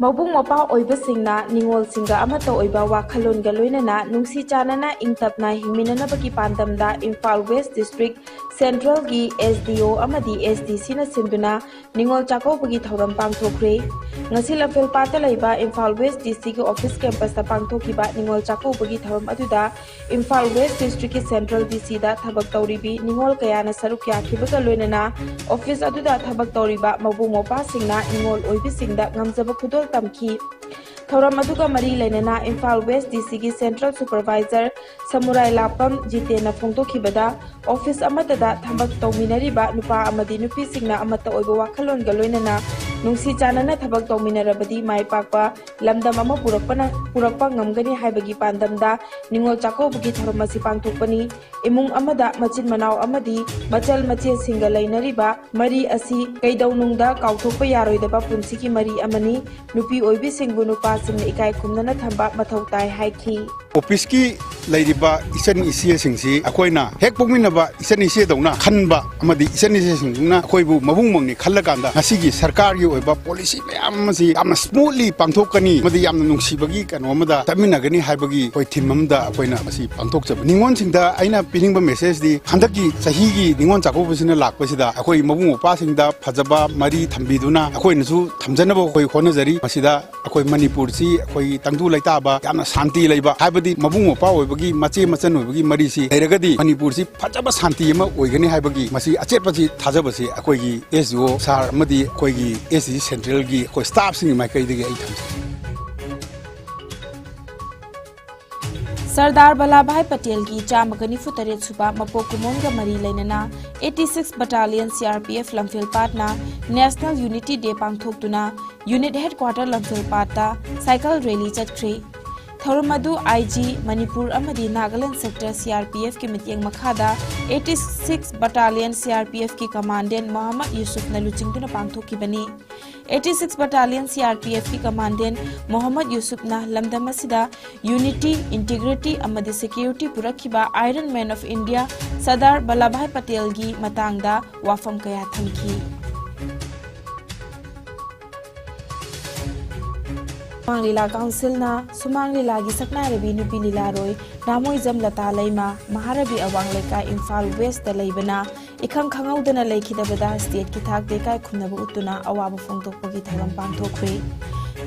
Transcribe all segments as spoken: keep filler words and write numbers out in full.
ꯃꯕꯨꯡ ꯃꯧꯄ꯭ꯋꯥ ꯑꯣꯏꯕꯁꯤꯡꯅ ꯅꯤꯉꯣꯜꯁꯤꯡꯒ ꯑꯃꯠꯇ ꯑꯣꯏꯕ ꯋꯥꯈꯜꯂꯣꯟꯒ ꯂꯣꯏꯅꯅ ꯅꯨꯡꯁꯤ ꯆꯥꯟꯅꯅ ꯏꯪ ꯇꯞꯅ ꯍꯤꯡꯃꯤꯟꯅꯅꯕꯒꯤ ꯄꯥꯟꯗꯝꯗ ꯏꯝꯐꯥꯜ ꯋꯦꯁ ꯗꯤꯁꯇ꯭ꯔꯤꯛ ꯁꯦꯟꯇ꯭ꯔꯦꯜꯒꯤ ꯑꯦꯁ ꯗꯤ ꯑꯣ ꯑꯃꯗꯤ ꯑꯦꯁ ꯗꯤ ꯁꯤꯅ ꯁꯤꯟꯗꯨꯅ ꯅꯤꯉꯣꯜ ꯆꯥꯛꯀꯧꯕꯒꯤ ꯊꯧꯔꯝ ꯄꯥꯡꯊꯣꯛꯈ꯭ꯔꯦ꯫ ꯉꯁꯤ ꯂꯝꯐꯦꯜ ꯄꯥꯠꯇ ꯂꯩꯕ ꯏꯝꯐꯥꯜ ꯋꯦꯁ ꯗꯤ ꯁꯤꯒꯤ ꯑꯣꯐꯤꯁ ꯀꯦꯝꯄꯁꯇ ꯄꯥꯡꯊꯣꯛꯈꯤꯕ ꯅꯤꯉꯣꯜ ꯆꯥꯛꯀꯧꯕꯒꯤ ꯊꯧꯔꯝ ꯑꯗꯨꯗ ꯏꯝꯐꯥꯜ ꯋꯦꯁ ꯗꯤꯁꯇ꯭ꯔꯤꯛꯀꯤ ꯁꯦꯟꯇ꯭ꯔꯦꯜ ꯗꯤ ꯁꯤꯗ ꯊꯕꯛ ꯇꯧꯔꯤꯕꯤ ꯅꯤꯉꯣꯜ ꯀꯌꯥꯅ ꯁꯔꯨꯛ ꯌꯥꯈꯤꯕꯒ ꯂꯣꯏꯅꯅ ꯑꯣꯐꯤꯁ ꯑꯗꯨꯗ ꯊꯕꯛ ꯇꯧꯔꯤꯕ ꯃꯕꯨꯡ ꯃꯧꯄ꯭ꯋꯥꯁꯤꯡꯅ ꯅꯤꯉꯣꯜ ꯑꯣꯏꯕꯤꯁꯤꯡꯗ ꯉꯝꯖꯕ ꯈꯨꯗꯣꯜ ꯇꯝꯈꯤ꯫ ꯊꯧꯔꯝ ꯑꯗꯨꯒ ꯃꯔꯤ ꯂꯩꯅꯅ ꯏꯝꯐꯥꯜ ꯋꯦꯁ ꯗꯤ ꯁꯤꯒꯤ ꯁꯦꯟꯇ꯭ꯔꯦꯜ ꯁꯨꯄꯔꯚꯥꯏꯖꯔ ꯁꯃꯨꯔꯥꯏ ꯂꯥꯞꯄꯝ ꯖꯤꯇꯦꯟꯅ ꯐꯣꯡꯗꯣꯛꯈꯤꯕꯗ, ꯑꯣꯐꯤꯁ ꯑꯃꯠꯇꯗ ꯊꯕꯛ ꯇꯧꯃꯤꯟꯅꯔꯤꯕ ꯅꯨꯄꯥ ꯑꯃꯗꯤ ꯅꯨꯄꯤꯁꯤꯡꯅ ꯑꯃꯠꯇ ꯑꯣꯏꯕ ꯋꯥꯈꯜꯂꯣꯟꯒ ꯂꯣꯏꯅꯅ ꯅꯨꯡꯁꯤ ꯆꯥꯟꯅꯅ ꯊꯕꯛ ꯇꯧꯃꯤꯟꯅꯔꯕꯗꯤ ꯃꯥꯏ ꯄꯥꯛꯄ ꯂꯝꯗꯝ ꯑꯃ ꯄꯨꯔꯛꯄꯅ, ꯄꯨꯔꯛꯄ ꯉꯝꯒꯅꯤ ꯍꯥꯏꯕꯒꯤ ꯄꯥꯟꯗꯝꯗ ꯅꯤꯉꯣꯜ ꯆꯥꯛꯀꯧꯕꯒꯤ ꯊꯧꯔꯝ ꯑꯁꯤ ꯄꯥꯡꯊꯣꯛꯄꯅꯤ꯫ ꯏꯃꯨꯡ ꯑꯃꯗ ꯃꯆꯤꯟ ꯃꯅꯥꯎ ꯑꯃꯗꯤ ꯃꯆꯜ ꯃꯆꯦꯁꯤꯡꯒ ꯂꯩꯅꯔꯤꯕ ꯃꯔꯤ ꯑꯁꯤ ꯀꯩꯗꯧꯅꯨꯡꯗ ꯀꯥꯎꯊꯣꯛꯄ ꯌꯥꯔꯣꯏꯗꯕ ꯄꯨꯟꯁꯤꯒꯤ ꯃꯔꯤ ꯑꯃꯅꯤ꯫ ꯅꯨꯄꯤ ꯑꯣꯏꯕꯤꯁꯤꯡꯕꯨ ꯅꯨꯄꯥꯁꯤꯡꯅ ꯏꯀꯥꯏ ꯈꯨꯝꯅꯅ ꯊꯝꯕ ꯃꯊꯧ ꯇꯥꯏ ꯍꯥꯏꯈꯤ꯫ ꯑꯣꯐꯤꯁꯀꯤ ꯂꯩꯔꯤꯕ ꯏꯆꯟ ꯏꯆꯦꯁꯤꯡꯁꯤ ꯑꯩꯈꯣꯏꯅ ꯍꯦꯛ ꯄꯣꯛꯃꯤꯟꯅꯕ ꯏꯆꯟ ꯏꯆꯦꯗꯧꯅ ꯈꯟꯕ ꯑꯃꯗꯤ ꯏꯆꯟ ꯏꯆꯦꯁꯤꯡꯗꯨꯅ ꯑꯩꯈꯣꯏꯕꯨ ꯃꯕꯨꯡꯃꯛꯅꯤ ꯈꯜꯂꯀꯥꯟꯗ ꯉꯁꯤꯒꯤ ꯁꯔꯀꯥꯔꯒꯤ ꯑꯣꯏꯕ ꯄꯣꯂꯤꯁꯤ ꯃꯌꯥꯝ ꯑꯃꯁꯤ ꯌꯥꯝꯅ ꯁ꯭ꯃꯨꯠꯂꯤ ꯄꯥꯡꯊꯣꯛꯀꯅꯤ ꯑꯃꯗꯤ ꯌꯥꯝꯅ ꯅꯨꯡꯁꯤꯕꯒꯤ ꯀꯩꯅꯣ ꯑꯃꯗ ꯆꯠꯃꯤꯟꯅꯒꯅꯤ ꯍꯥꯏꯕꯒꯤ ꯑꯩꯈꯣꯏ ꯊꯤꯝ ꯑꯃꯗ ꯑꯩꯈꯣꯏꯅ ꯃꯁꯤ ꯄꯥꯡꯊꯣꯛꯆꯕ꯫ ꯅꯤꯉꯣꯜꯁꯤꯡꯗ ꯑꯩꯅ ꯄꯤꯅꯤꯡꯕ ꯃꯦꯁꯦꯖꯇꯤ ꯍꯟꯗꯛꯀꯤ ꯆꯍꯤꯒꯤ ꯅꯤꯉꯣꯜ ꯆꯥꯛꯀꯧꯕꯁꯤꯅ ꯂꯥꯛꯄꯁꯤꯗ ꯑꯩꯈꯣꯏ ꯃꯕꯨꯡ ꯃꯧꯄ꯭ꯋꯥꯁꯤꯡꯗ ꯐꯖꯕ ꯃꯔꯤ ꯊꯝꯕꯤꯗꯨꯅ ꯑꯩꯈꯣꯏꯅꯁꯨ ꯊꯝꯖꯅꯕ ꯑꯩꯈꯣꯏ ꯍꯣꯠꯅꯖꯔꯤ꯫ ꯃꯁꯤꯗ ꯑꯩꯈꯣꯏ ꯃꯅꯤꯄꯨꯔꯁꯤ ꯑꯩꯈꯣꯏꯒꯤ ꯇꯪꯗꯨ ꯂꯩꯇꯥꯕ, ꯌꯥꯝꯅ ꯁꯥꯟꯇꯤ ꯂꯩꯕ, ꯍꯥꯏꯕꯗꯤ ꯃꯕꯨꯡ ꯃꯧꯄ꯭ꯋꯥ ꯑꯣꯏꯕꯒꯤ, ꯃꯆꯦ ꯃꯆꯟ ꯑꯣꯏꯕꯒꯤ ꯃꯔꯤꯁꯤ ꯂꯩꯔꯒꯗꯤ ꯃꯅꯤꯄꯨꯔꯁꯤ ꯐꯖꯕ ꯁꯥꯟꯇꯤ ꯑꯃ ꯑꯣꯏꯒꯅꯤ ꯍꯥꯏꯕꯒꯤ ꯃꯁꯤ ꯑꯆꯦꯠꯄꯁꯤ ꯊꯥꯖꯕꯁꯤ ꯑꯩꯈꯣꯏꯒꯤ ꯑꯦꯁ ꯗꯤ ꯑꯣ ꯁꯥꯔ ꯑꯃꯗꯤ ꯑꯩꯈꯣꯏꯒꯤ ꯑꯦꯁ ꯗꯤ ꯁꯤ ꯁꯦꯟꯇ꯭ꯔꯦꯜꯒꯤ ꯑꯩꯈꯣꯏ ꯁ꯭ꯇꯥꯐꯁꯤꯡꯒꯤ ꯃꯥꯏꯀꯩꯗꯒꯤ ꯑꯩ ꯊꯝꯖꯩ꯫ ꯁꯔꯗꯥꯔ ꯚꯜꯂꯥꯚꯥꯏ ꯄꯇꯦꯜꯒꯤ ꯆꯥꯝꯃꯒ ꯅꯤꯐꯨ ꯇꯔꯦꯠ ꯁꯨꯕ ꯃꯄꯣꯛ ꯀꯨꯝꯑꯣꯟꯒ ꯃꯔꯤ ꯂꯩꯅꯅ eighty six Battalion C R P F ꯂꯝꯐꯦꯜ ꯄꯥꯠꯅ National Unity Day ꯄꯥꯡꯊꯣꯛꯇꯨꯅ unit headquarter ꯂꯝꯐꯦꯜ ꯄꯥꯠꯇ cycle rally ꯆꯠꯈ꯭ꯔꯦ꯫ ꯊꯧꯔꯝ ꯑꯗꯨ ꯑꯥꯏ ꯖꯤ ꯃꯅꯤꯄꯨꯔ ꯑꯃꯗꯤ Nagaland sector C R P ꯑꯦꯐꯀꯤ ꯃꯤꯠꯌꯦꯡ ꯃꯈꯥꯗ eighty six Battalion C R P F ꯀꯤ Commandant ꯃꯣꯍꯝꯃꯗ ꯌꯨꯁꯨꯐꯅ ꯂꯨꯆꯤꯡꯗꯨꯅ ꯄꯥꯡꯊꯣꯛꯈꯤꯕꯅꯤ꯫ eighty six Battalion C R P F ꯀꯤ Commandant ꯃꯣꯍꯝꯃꯗ ꯌꯨꯁꯨꯐꯅ ꯂꯝꯗꯝ ꯑꯁꯤꯗ unity, integrity ꯑꯃꯗꯤ security ꯄꯨꯔꯛꯈꯤꯕ Iron Man of India Sardar Vallabhbhai ꯄꯇꯦꯜꯒꯤ ꯃꯇꯥꯡꯗ ꯋꯥꯐꯝ ꯀꯌꯥ ꯊꯝꯈꯤ꯫ ꯁꯨꯃꯥꯡ ꯂꯤꯂꯥ ꯀꯥꯎꯟꯁꯤꯜꯅ ꯁꯨꯃꯥꯡ ꯂꯤꯂꯥꯒꯤ ꯁꯛꯅꯥꯏꯔꯕꯤ ꯅꯨꯄꯤ ꯂꯤꯂꯥꯔꯣꯏ ꯅꯥꯃꯣꯏꯖꯝ ꯂꯇꯥ ꯂꯩꯃ, ꯃꯍꯥꯔꯥꯕꯤ ꯑꯋꯥꯡ ꯂꯩꯀꯥꯏ, ꯏꯝꯐꯥꯜ ꯋꯦꯁꯇ ꯂꯩꯕꯅ ꯏꯈꯪ ꯈꯪꯍꯧꯗꯅ ꯂꯩꯈꯤꯗꯕꯗ ꯁ꯭ꯇꯦꯠꯀꯤ ꯊꯥꯛꯇ ꯏꯀꯥꯏ ꯈꯨꯝꯅꯕ ꯎꯠꯇꯨꯅ ꯑꯋꯥꯕ ꯐꯣꯡꯗꯣꯛꯄꯒꯤ ꯊꯧꯔꯝ ꯄꯥꯡꯊꯣꯛꯈ꯭ꯔꯤ꯫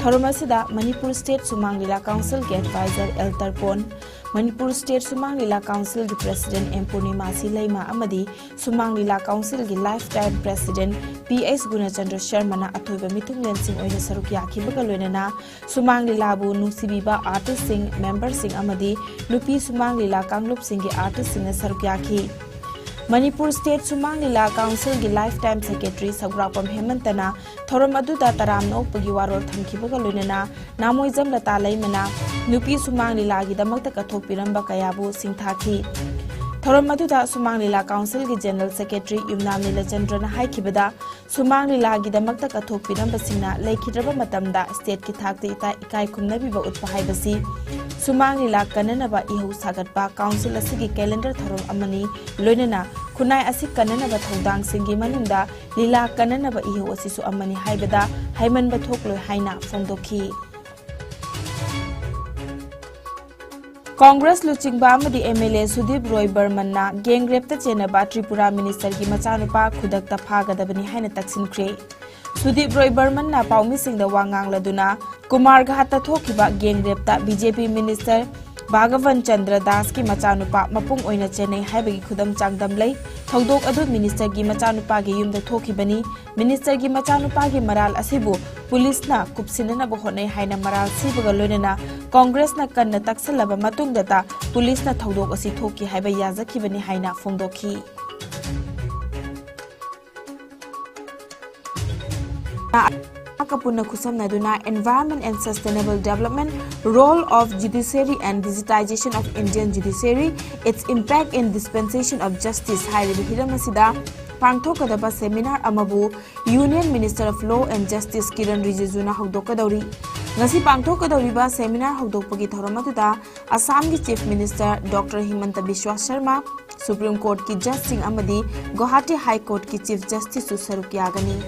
ꯊꯧꯔꯝ ꯑꯁꯤꯗ ꯃꯅꯤꯄꯨꯔ ꯁ꯭ꯇꯦꯠ ꯁꯨꯃꯥꯡ ꯂꯤꯂꯥ ꯀꯥꯎꯟꯁꯤꯜꯒꯤ ꯑꯦꯗꯚꯥꯏꯖꯔ ꯑꯦꯜ ꯇꯔꯄꯣꯟ, ꯃꯅꯤꯄꯨꯔ ꯁ꯭ꯇꯦꯠ ꯁꯨꯃꯥꯡ ꯂꯤꯂꯥ ꯀꯥꯎꯟꯁꯤꯜꯒꯤ ꯄ꯭ꯔꯦꯁꯤꯗꯦꯟꯠ ꯑꯦꯝ ꯄꯨꯔꯅꯤꯃꯥꯁꯤ ꯂꯩꯃ ꯑꯃꯗꯤ ꯁꯨꯃꯥꯡ ꯂꯤꯂꯥ ꯀꯥꯎꯟꯁꯤꯜꯒꯤ lifetime president P H Gunachandra ꯁꯔꯃꯅ ꯑꯊꯣꯏꯕ ꯃꯤꯊꯨꯡꯂꯦꯟꯁꯤꯡ ꯑꯣꯏꯅ ꯁꯔꯨꯛ ꯌꯥꯈꯤꯕꯒ ꯂꯣꯏꯅꯅ ꯁꯨꯃꯥꯡ ꯂꯤꯂꯥꯕꯨ ꯅꯨꯡꯁꯤꯕꯤꯕ ꯑꯥꯔꯇꯤꯁꯁꯤꯡ, ꯃꯦꯝꯕꯔꯁꯤꯡ ꯑꯃꯗꯤ ꯅꯨꯄꯤ ꯁꯨꯃꯥꯡ ꯂꯤꯂꯥ ꯀꯥꯡꯂꯨꯞꯁꯤꯡꯒꯤ ꯑꯥꯔꯇꯤꯁꯁꯤꯡꯅ ꯁꯔꯨꯛ ꯌꯥꯈꯤ꯫ ꯃꯅꯤꯄꯨꯔ ꯁ꯭ꯇꯦꯠ ꯁꯨꯃꯥꯡ ꯂꯤꯂꯥ ꯀꯥꯎꯟꯁꯤꯜꯒꯤ ꯂꯥꯏꯐ ꯇꯥꯏꯝ ꯁꯦꯀ꯭ꯔꯦꯇꯔꯤ ꯁꯧꯒ꯭ꯔꯥꯛꯄꯝ ꯍꯦꯃꯟꯇꯅ ꯊꯧꯔꯝ ꯑꯗꯨꯗ ꯇꯔꯥꯝꯅ ꯑꯣꯛꯄꯒꯤ ꯋꯥꯔꯣꯜ ꯊꯝꯈꯤꯕꯒ ꯂꯣꯏꯅꯅ ꯅꯥꯃꯣꯏꯖꯝ ꯂꯇꯥ ꯂꯩꯃꯅ ꯅꯨꯄꯤ ꯁꯨꯃꯥꯡ ꯂꯤꯂꯥꯒꯤꯗꯃꯛꯇ ꯀꯠꯊꯣꯛꯄꯤꯔꯝꯕ ꯀꯌꯥꯕꯨ ꯁꯤꯡꯊꯥꯈꯤ꯫ ꯊꯧꯔꯝ ꯑꯗꯨꯗ ꯁꯨꯃꯥꯡ ꯂꯤꯂꯥ ꯀꯥꯎꯟꯁꯤꯜꯒꯤ ꯖꯦꯅꯔꯦꯜ ꯁꯦꯀ꯭ꯔꯦꯇꯔꯤ ꯌꯨꯝꯅꯥꯝ ꯅꯤꯂꯆꯟꯗ꯭ꯔꯅ ꯍꯥꯏꯈꯤꯕꯗ, ꯁꯨꯃꯥꯡ ꯂꯤꯂꯥꯒꯤꯗꯃꯛꯇ ꯀꯠꯊꯣꯛꯄꯤꯔꯝꯕꯁꯤꯡꯅ ꯂꯩꯈꯤꯗ꯭ꯔꯕ ꯃꯇꯝꯗ ꯁ꯭ꯇꯦꯠꯀꯤ ꯊꯥꯛꯇ ꯏꯀꯥꯏ, ꯏꯀꯥꯏ ꯈꯨꯝꯅꯕꯤꯕ ꯎꯠꯄ ꯍꯥꯏꯕꯁꯤ ꯁꯨꯃꯥꯡ ꯂꯤꯂꯥ ꯀꯟꯅꯅꯕ ꯏꯍꯧ ꯁꯥꯒꯠꯄ ꯀꯥꯎꯟꯁꯤꯜ ꯑꯁꯤꯒꯤ ꯀꯦꯂꯦꯟꯗꯔ ꯊꯧꯔꯝ ꯑꯃꯅꯤ꯫ ꯂꯣꯏꯅꯅ ꯈꯨꯟꯅꯥꯏ ꯑꯁꯤ ꯀꯟꯅꯅꯕ ꯊꯧꯗꯥꯡꯁꯤꯡꯒꯤ ꯃꯅꯨꯡꯗ ꯂꯤꯂꯥ ꯀꯟꯅꯅꯕ ꯏꯍꯧ ꯑꯁꯤꯁꯨ ꯑꯃꯅꯤ ꯍꯥꯏꯕꯗ ꯍꯥꯏꯃꯟꯕ ꯊꯣꯛꯂꯣꯏ ꯍꯥꯏꯅ ꯐꯣꯡꯗꯣꯛꯈꯤ꯫ ꯀꯣꯡꯒ꯭ꯔꯦꯁ ꯂꯨꯆꯤꯡꯕ ꯑꯃꯗꯤ M L A Sudip Roy ꯕꯔꯃꯟꯅ ꯒꯦꯡ ꯔꯦꯞꯇ ꯆꯦꯟꯅꯕ ꯇ꯭ꯔꯤꯄꯨꯔꯥ ꯃꯤꯅꯤꯁꯇꯔꯒꯤ ꯃꯆꯥꯅꯨꯄꯥ ꯈꯨꯗꯛꯇ ꯐꯥꯒꯗꯕꯅꯤ ꯍꯥꯏꯅ ꯇꯛꯁꯤꯟꯈ꯭ꯔꯦ꯫ ꯁꯨꯗꯤꯞ ꯔꯣꯏ ꯕꯔꯃꯟꯅ ꯄꯥꯎꯃꯤꯁꯤꯡꯗ ꯋꯥ ꯉꯥꯡꯂꯗꯨꯅ ꯀꯨꯃꯥꯔꯒꯍꯥꯠꯇ ꯊꯣꯛꯈꯤꯕ ꯒꯦꯡ ꯔꯦꯞꯇ ꯕꯤ ꯖꯦ ꯄꯤ ꯃꯤꯅꯤꯁꯇꯔ ꯚꯥꯒꯋꯟ ꯆꯟꯗ꯭ꯔ ꯗꯥꯁꯀꯤ ꯃꯆꯥꯅꯨꯄꯥ ꯃꯄꯨꯡ ꯑꯣꯏꯅ ꯆꯦꯟꯅꯩ ꯍꯥꯏꯕꯒꯤ ꯈꯨꯗꯝ ꯆꯥꯡꯗꯝ ꯂꯩ꯫ ꯊꯧꯗꯣꯛ ꯑꯗꯨ ꯃꯤꯅꯤꯁꯇꯔꯒꯤ ꯃꯆꯥꯅꯨꯄꯥꯒꯤ ꯌꯨꯝꯗ ꯊꯣꯛꯈꯤꯕꯅꯤ꯫ ꯃꯤꯅꯤꯁꯇꯔꯒꯤ ꯃꯆꯥꯅꯨꯄꯥꯒꯤ ꯃꯔꯥꯜ ꯑꯁꯤꯕꯨ ꯄꯨꯂꯤꯁꯅ ꯀꯨꯞꯁꯤꯟꯅꯅꯕ ꯍꯣꯠꯅꯩ ꯍꯥꯏꯅ ꯃꯔꯥꯜ ꯁꯤꯕꯒ ꯂꯣꯏꯅꯅ ꯀꯣꯡꯒ꯭ꯔꯦꯁꯅ ꯀꯟꯅ ꯇꯛꯁꯤꯜꯂꯕ ꯃꯇꯨꯡꯗꯇ ꯄꯨꯂꯤꯁꯅ ꯊꯧꯗꯣꯛ ꯑꯁꯤ ꯊꯣꯛꯈꯤ ꯍꯥꯏꯕ ꯌꯥꯖꯈꯤꯕꯅꯤ ꯍꯥꯏꯅ ꯐꯣꯡꯗꯣꯛꯈꯤ꯫ ꯀ ꯄꯨꯟꯅ ꯈꯨꯠꯁꯝꯅꯗꯨꯅ Environment and Sustainable Development, Role of Judiciary and Digitization of Indian Judiciary, Its Impact in Dispensation of Justice ꯍꯥꯏꯔꯤꯕ ꯍꯤꯔꯝ ꯑꯁꯤꯗ ꯄꯥꯡꯊꯣꯛꯀꯗꯕ seminar ꯑꯃꯕꯨ Union Minister of Law and Justice Kiran ꯔꯤꯖꯤꯖꯨꯅ ꯍꯧꯗꯣꯛꯀꯗꯧꯔꯤ꯫ ꯉꯁꯤ ꯄꯥꯡꯊꯣꯛꯀꯗꯧꯔꯤꯕ seminar ꯍꯧꯗꯣꯛꯄꯒꯤ ꯊꯧꯔꯝ ꯑꯗꯨꯗ ꯑꯁꯥꯝꯒꯤ Chief Minister Doctor ꯍꯤꯃꯟꯇ ꯕꯤꯁ꯭ꯋꯥ Sharma, Supreme Courtꯀꯤ Judgeꯁꯤꯡ ꯑꯃꯗꯤ Guwahati High Courtꯀꯤ Chief Justiceꯁꯨ ꯁꯔꯨꯛ ꯌꯥꯒꯅꯤ꯫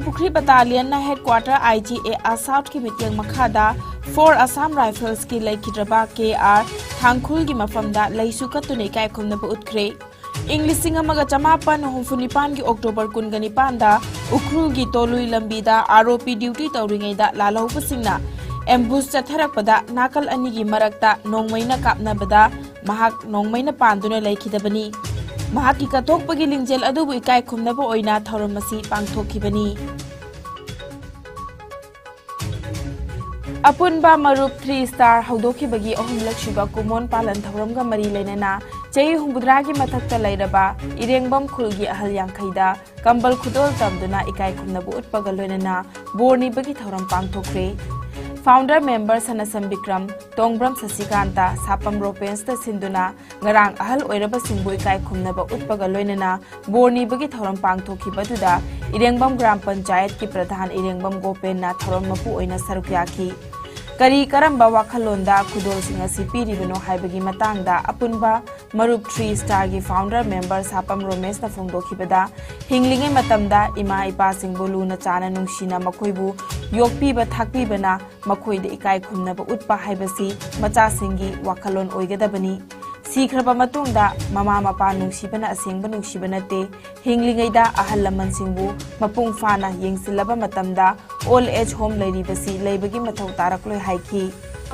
ꯄꯨꯈ꯭ꯔꯤ Battalionꯅ headquarter I G A Assaultꯀꯤ ꯃꯤꯠꯌꯦꯡ ꯃꯈꯥꯗ Four Assam Riflesꯀꯤ ꯂꯩꯈꯤꯗ꯭ꯔꯕ K R ꯊꯥꯡꯈꯨꯜꯒꯤ ꯃꯐꯝꯗ ꯂꯩꯁꯨ ꯀꯠꯇꯨꯅ ꯏꯀꯥꯏ ꯈꯨꯝꯅꯕ ꯎꯠꯈ꯭ꯔꯦ꯫ ꯏꯪ ꯂꯤꯁꯤꯡ ꯑꯃꯒ ꯆꯃꯥꯄꯟ ꯍꯨꯝꯐꯨ ꯅꯤꯄꯥꯟꯒꯤ October ꯀꯨꯟꯒ ꯅꯤꯄꯥꯟꯗ ꯎꯈ꯭ꯔꯨꯜꯒꯤ ꯇꯣꯂꯨꯏ ꯂꯝꯕꯤꯗ R O P duty ꯇꯧꯔꯤꯉꯩꯗ ꯂꯥꯜꯍꯧꯕꯁꯤꯡꯅ ambush ꯆꯠꯊꯔꯛꯄꯗ ꯅꯥꯀꯜ ꯑꯅꯤꯒꯤ ꯃꯔꯛꯇ ꯅꯣꯡꯃꯩꯅ ꯀꯥꯞꯅꯕꯗ ꯃꯍꯥꯛ ꯅꯣꯡꯃꯩꯅ ꯄꯥꯟꯗꯨꯅ ꯂꯩꯈꯤꯗꯕꯅꯤ꯫ ꯃꯍꯥꯛꯀꯤ ꯀꯠꯊꯣꯛꯄꯒꯤ ꯂꯤꯡꯖꯦꯜ ꯑꯗꯨꯕꯨ ꯏꯀꯥꯏ ꯈꯨꯝꯅꯕ ꯑꯣꯏꯅ ꯊꯧꯔꯝ ꯑꯁꯤ ꯄꯥꯡꯊꯣꯛꯈꯤꯕꯅꯤ꯫ ꯑꯄꯨꯟꯕ ꯃꯔꯨꯞ Three Star ꯍꯧꯗꯣꯛꯈꯤꯕꯒꯤ ꯑꯍꯨꯝꯂꯛ ꯁꯨꯕ ꯀꯨꯃꯣꯟ ꯄꯥꯂꯟ ꯊꯧꯔꯝꯒ ꯃꯔꯤ ꯂꯩꯅꯅ ꯆꯍꯤ ꯍꯨꯝꯐꯨꯇꯔꯥꯒꯤ ꯃꯊꯛꯇ ꯂꯩꯔꯕ ꯏꯔꯦꯡꯕꯝ ꯈꯨꯜꯒꯤ ꯑꯍꯜ ꯌꯥꯡꯈꯩꯗ ꯀꯝꯕꯜ ꯈꯨꯗꯣꯜ ꯇꯝꯗꯨꯅ ꯏꯀꯥꯏ ꯈꯨꯝꯅꯕ ꯎꯠꯄꯒ ꯂꯣꯏꯅꯅ ꯕꯣꯔ ꯅꯤꯕꯒꯤ ꯊꯧꯔꯝ ꯄꯥꯡꯊꯣꯛꯈ꯭ꯔꯦ꯫ Founder member ꯁꯅꯥꯁꯝ ꯕꯤꯀ꯭ꯔꯝ, ꯇꯣꯡꯕ꯭ꯔꯝ ꯁꯁꯤꯀꯥꯟꯇ, ꯁꯥꯄꯝ ꯔꯣꯄꯦꯟꯁꯇ ꯁꯤꯟꯗꯨꯅ ꯉꯔꯥꯡ ꯑꯍꯜ ꯑꯣꯏꯔꯕꯁꯤꯡꯕꯨ ꯏꯀꯥꯏ ꯈꯨꯝꯅꯕ ꯎꯠꯄꯒ ꯂꯣꯏꯅꯅ ꯕꯣꯔ ꯅꯤꯕꯒꯤ ꯊꯧꯔꯝ ꯄꯥꯡꯊꯣꯛꯈꯤꯕ ꯑꯗꯨꯗ ꯏꯔꯦꯡꯕꯝ ꯒ꯭ꯔꯥꯝ ꯄꯟꯆꯥꯌꯠꯀꯤ ꯄ꯭ꯔꯙꯥꯟ ꯏꯔꯦꯡꯕꯝ ꯒꯣꯄꯦꯟꯅ ꯊꯧꯔꯝ ꯃꯄꯨ ꯑꯣꯏꯅ ꯁꯔꯨꯛ ꯌꯥꯈꯤ꯫ ꯀꯔꯤ ꯀꯔꯝꯕ ꯋꯥꯈꯜꯂꯣꯟꯗ ꯈꯨꯗꯣꯜꯁꯤꯡ ꯑꯁꯤ ꯄꯤꯔꯤꯕꯅꯣ ꯍꯥꯏꯕꯒꯤ ꯃꯇꯥꯡꯗ ꯑꯄꯨꯟꯕ ꯃꯔꯨꯞ Three Starꯒꯤ founder member ꯁꯥꯄꯝ ꯔꯣꯃꯦꯁꯅ ꯐꯣꯡꯗꯣꯛꯈꯤꯕꯗ, ꯍꯤꯡꯂꯤꯉꯩ ꯃꯇꯝꯗ ꯏꯃꯥ ꯏꯄꯥꯁꯤꯡꯕꯨ ꯂꯨꯅ ꯆꯥꯅ ꯅꯨꯡꯁꯤꯅ ꯃꯈꯣꯏꯕꯨ ꯌꯣꯛꯄꯤꯕ ꯊꯥꯛꯄꯤꯕꯅ ꯃꯈꯣꯏꯗ ꯏꯀꯥꯏ ꯈꯨꯝꯅꯕ ꯎꯠꯄ ꯍꯥꯏꯕꯁꯤ ꯃꯆꯥꯁꯤꯡꯒꯤ ꯋꯥꯈꯜꯂꯣꯟ ꯑꯣꯏꯒꯗꯕꯅꯤ꯫ ꯁꯤꯈ꯭ꯔꯕ ꯃꯇꯨꯡꯗ ꯃꯃꯥ ꯃꯄꯥ ꯅꯨꯡꯁꯤꯕꯅ ꯑꯁꯦꯡꯕ ꯅꯨꯡꯁꯤꯕ ꯅꯠꯇꯦ꯫ ꯍꯤꯡꯂꯤꯉꯩꯗ ꯑꯍꯜ ꯂꯃꯟꯁꯤꯡꯕꯨ ꯃꯄꯨꯡ ꯐꯥꯅ ꯌꯦꯡꯁꯤꯜꯂꯕ ꯃꯇꯝꯗ old age home ꯂꯩꯔꯤꯕꯁꯤ ꯂꯩꯕꯒꯤ ꯃꯊꯧ ꯇꯥꯔꯛꯂꯣꯏ ꯍꯥꯏꯈꯤ꯫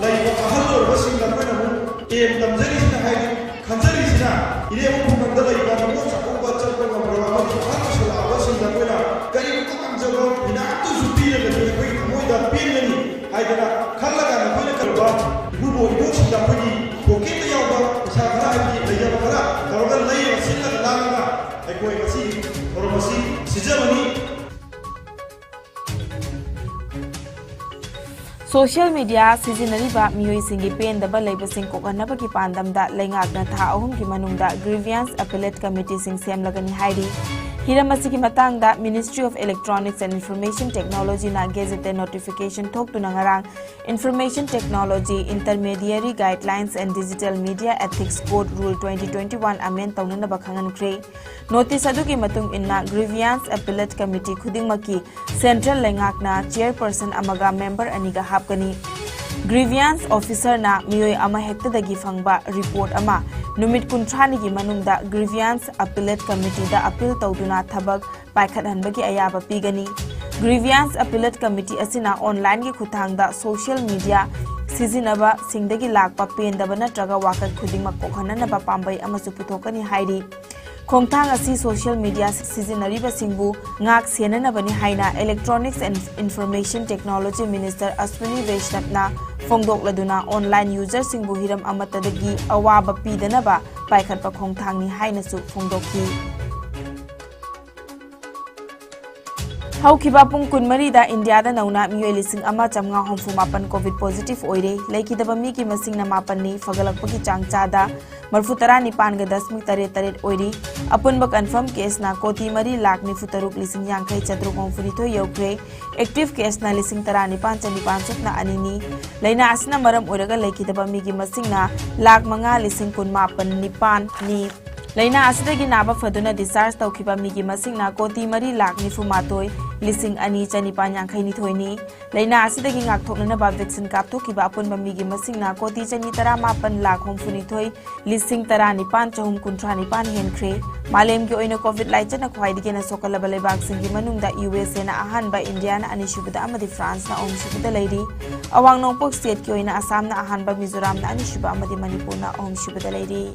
ꯂꯩꯔꯤꯕ ꯑꯍꯜ ꯑꯣꯏꯔꯕꯁꯤꯡꯗ ꯑꯩꯈꯣꯏꯅ ꯑꯃꯨꯛ ꯑꯦꯝ ꯇꯝꯖꯔꯤꯁꯤꯅ ꯍꯥꯏꯗꯤ ꯈꯟꯖꯔꯤꯁꯤꯅ ꯏꯔꯦꯡꯕꯝ ꯈꯨꯡꯒꯪꯗ ꯂꯩꯕ ꯅꯤꯉꯣꯜ ꯆꯥꯛꯀꯧꯕ ꯆꯠꯄ ꯉꯝꯗ꯭ꯔꯕ ꯑꯃꯗꯤ ꯑꯍꯜ ꯑꯣꯏꯁꯜꯂꯛꯑꯕꯁꯤꯡꯗ ꯑꯩꯈꯣꯏꯅ ꯀꯔꯤꯒꯨꯝꯕ ꯉꯝꯖꯕ ꯐꯤꯅꯥꯠꯇꯨꯁꯨ ꯄꯤꯔꯒꯗꯤ ꯑꯩꯈꯣꯏꯒꯤ ꯊꯃꯣꯏꯗ ꯄꯦꯟꯒꯅꯤ ꯍꯥꯏꯗꯅ ꯈꯜꯂꯒ ꯅꯈꯣꯏꯅ ꯀꯔꯤꯒꯨꯝꯕ ꯏꯄꯨꯕꯣꯛ ꯏꯕꯣꯛꯁꯤꯡꯗ ꯑꯩꯈꯣꯏꯒꯤ ꯄꯣꯀꯦꯠꯇ ꯌꯥꯎꯕ ꯄꯩꯁꯥ ꯈꯔ ꯍꯥꯏꯕꯗꯤ ꯂꯩꯖꯕ ꯈꯔ ꯇꯧꯔꯒ ꯂꯩꯔꯒ ꯁꯤꯜꯂꯒ ꯂꯥꯡꯉꯒ ꯑꯩꯈꯣꯏ ꯉꯁꯤ ꯊꯧꯔꯝ ꯑꯁꯤ ꯁꯤꯟꯖꯕꯅꯤ꯫ Social media ꯁꯤꯖꯤꯟꯅꯔꯤꯕ ꯃꯤꯑꯣꯏꯁꯤꯡꯒꯤ ꯄꯦꯟꯗꯕ ꯂꯩꯕꯁꯤꯡ ꯀꯣꯛꯍꯟꯅꯕꯒꯤ ꯄꯥꯟꯗꯝꯗ ꯂꯩꯉꯥꯛꯅ ꯊꯥ ꯑꯍꯨꯝꯒꯤ ꯃꯅꯨꯡꯗ grievance appellate committeeꯁꯤꯡ ꯁꯦꯝꯂꯒꯅꯤ ꯍꯥꯏꯔꯤ꯫ ꯍꯤꯔꯝ ꯑꯁꯤꯒꯤ ꯃꯇꯥꯡꯗ Ministry of Electronics and Information Technologyꯅ gazetteꯗ notification ꯊꯣꯛꯇꯨꯅ ꯉꯔꯥꯡ Information Technology Intermediary Guidelines and Digital Media Ethics Code Rule twenty twenty-one amend ꯇꯧꯅꯅꯕ ꯈꯪꯍꯟꯈ꯭ꯔꯦ꯫ Notice ꯑꯗꯨꯒꯤ ꯃꯇꯨꯡ ꯏꯟꯅ grievance appellate committee ꯈꯨꯗꯤꯡꯃꯛꯀꯤ central ꯂꯩꯉꯥꯛꯅ chairperson ꯑꯃꯒ member ꯑꯅꯤꯒ ꯍꯥꯞꯀꯅꯤ꯫ Grievance officerꯅ ꯃꯤꯑꯣꯏ ꯑꯃꯍꯦꯛꯇꯗꯒꯤ ꯐꯪꯕ report ꯑꯃ ꯅꯨꯃꯤꯠ ꯀꯨꯟꯊ꯭ꯔꯥꯅꯤꯒꯤ ꯃꯅꯨꯡꯗ grievance appellate committeeꯗ appeal ꯇꯧꯗꯨꯅ ꯊꯕꯛ ꯄꯥꯏꯈꯠꯍꯟꯕꯒꯤ ꯑꯌꯥꯕ ꯄꯤꯒꯅꯤ꯫ Grievance appellate committee ꯑꯁꯤꯅ onlineꯒꯤ ꯈꯨꯠꯊꯥꯡꯗ social media ꯁꯤꯖꯤꯟꯅꯕꯁꯤꯡꯗꯒꯤ ꯂꯥꯛꯄ ꯄꯦꯟꯗꯕ ꯅꯠꯇ꯭ꯔꯒ ꯋꯥꯀꯠ ꯈꯨꯗꯤꯡꯃꯛ ꯀꯣꯛꯍꯟꯅꯅꯕ ꯄꯥꯝꯕꯩ ꯑꯃꯁꯨ ꯄꯨꯊꯣꯛꯀꯅꯤ ꯍꯥꯏꯔꯤ꯫ ꯈꯣꯡꯊꯥꯡ ꯑꯁꯤ social media ꯁꯤꯖꯤꯟꯅꯔꯤꯕꯁꯤꯡꯕꯨ ꯉꯥꯛ ꯁꯦꯟꯅꯅꯕꯅꯤ ꯍꯥꯏꯅ Electronics and Information Technology Minister Ashwini Vaishnaw ꯐꯣꯡꯗꯣꯛꯂꯗꯨꯅ online userꯁꯤꯡꯕꯨ ꯍꯤꯔꯝ ꯑꯃꯠꯇꯗꯒꯤ ꯑꯋꯥꯕ ꯄꯤꯗꯅꯕ ꯄꯥꯏꯈꯠꯄ ꯈꯣꯡꯊꯥꯡꯅꯤ ꯍꯥꯏꯅꯁꯨ ꯐꯣꯡꯗꯣꯛꯈꯤ꯫ ꯍꯧꯈꯤꯕ ꯄꯨꯡ ꯀꯨꯟꯃꯔꯤꯗ ꯏꯟꯗꯤꯌꯥꯗ ꯅꯧꯅ ꯃꯤꯑꯣꯏ ꯂꯤꯁꯤꯡ ꯑꯃ ꯆꯥꯝꯃꯉꯥ ꯍꯨꯝꯐꯨ ꯃꯥꯄꯟ COVID positive ꯑꯣꯏꯔꯦ꯫ ꯂꯩꯈꯤꯗꯕ ꯃꯤꯒꯤ ꯃꯁꯤꯡꯅ ꯃꯥꯄꯟꯅꯤ, ꯐꯒꯠꯂꯛꯄꯒꯤ ꯆꯥꯡ ꯆꯥꯗ ꯃꯔꯤꯐꯨ ꯇꯔꯥ ꯅꯤꯄꯥꯟꯒ ꯗꯁꯃꯤꯛ ꯇꯔꯦꯠ ꯇꯔꯦꯠ ꯑꯣꯏꯔꯤ꯫ ꯑꯄꯨꯟꯕ confirm caseꯅ ꯀꯣꯇꯤ ꯃꯔꯤ ꯂꯥꯈ ꯅꯤꯐꯨ ꯇꯔꯨꯛ ꯂꯤꯁꯤꯡ ꯌꯥꯡꯈꯩ ꯆꯥꯇ꯭ꯔꯨꯛ ꯍꯨꯝꯐꯨ ꯅꯤꯊꯣꯏ ꯌꯧꯈ꯭ꯔꯦ꯫ Active caseꯅ ꯂꯤꯁꯤꯡ ꯇꯔꯥ ꯅꯤꯄꯥꯟ ꯆꯅꯤꯄꯥꯟ ꯁꯨꯞꯅ ꯑꯅꯤꯅꯤ꯫ ꯂꯥꯏꯅꯥ ꯑꯁꯤꯅ ꯃꯔꯝ ꯑꯣꯏꯔꯒ ꯂꯩꯈꯤꯗꯕ ꯃꯤꯒꯤ ꯃꯁꯤꯡꯅ ꯂꯥꯈ ꯃꯉꯥ ꯂꯤꯁꯤꯡ ꯀꯨꯟ ꯃꯥꯄꯟ ꯅꯤꯄꯥꯟꯅꯤ꯫ ꯂꯥꯏꯅꯥ ꯑꯁꯤꯗꯒꯤ ꯅꯥꯕ ꯐꯗꯨꯅ discharge ꯇꯧꯈꯤꯕ ꯃꯤꯒꯤ ꯃꯁꯤꯡꯅ ꯀꯣꯇꯤ ꯃꯔꯤ ꯂꯥꯈ ꯅꯤꯐꯨ ꯃꯥꯊꯣꯏ ꯂꯤꯁꯤꯡ ꯑꯅꯤ ꯆꯅꯤꯄꯥꯟ ꯌꯥꯡꯈꯩ ꯅꯤꯊꯣꯏꯅꯤ꯫ ꯂꯥꯏꯅꯥ ꯑꯁꯤꯗꯒꯤ ꯉꯥꯛꯊꯣꯛꯅꯅꯕ vaccine ꯀꯥꯞꯊꯣꯛꯈꯤꯕ ꯑꯄꯨꯟꯕ ꯃꯤꯒꯤ ꯃꯁꯤꯡꯅ ꯀꯣꯇꯤ ꯆꯅꯤ ꯇꯔꯥ ꯃꯥꯄꯟ ꯂꯥꯈ ꯍꯨꯝꯐꯨ ꯅꯤꯊꯣꯏ ꯂꯤꯁꯤꯡ ꯇꯔꯥ ꯅꯤꯄꯥꯟ ꯆꯍꯨꯝ ꯀꯨꯟꯊ꯭ꯔꯥ ꯅꯤꯄꯥꯟ ꯍꯦꯟꯈ꯭ꯔꯦ꯫ ꯃꯥꯂꯦꯝꯒꯤ ꯑꯣꯏꯅ COVID ꯂꯥꯏꯆꯠꯅ ꯈ꯭ꯋꯥꯏꯗꯒꯤ ꯍꯦꯟꯅ ꯁꯣꯛꯍꯜꯂꯕ ꯂꯩꯕꯥꯛꯁꯤꯡꯒꯤ ꯃꯅꯨꯡꯗ USAꯅ ꯑꯍꯥꯟꯕ, ꯏꯟꯗꯤꯌꯥꯅ ꯑꯅꯤꯁꯨꯕꯗ ꯑꯃꯗꯤ Franceꯅ ꯑꯍꯨꯝꯁꯨꯕꯗ ꯂꯩꯔꯤ꯫ ꯑꯋꯥꯡ ꯅꯣꯡꯄꯣꯛ stateꯀꯤ ꯑꯣꯏꯅ ꯑꯁꯥꯝꯅ ꯑꯍꯥꯟꯕ, ꯃꯤꯖꯣꯔꯥꯝꯅ ꯑꯅꯤꯁꯨꯕ ꯑꯃꯗꯤ ꯃꯅꯤꯄꯨꯔꯅ ꯑꯍꯨꯝꯁꯨꯕꯗ ꯂꯩꯔꯤ꯫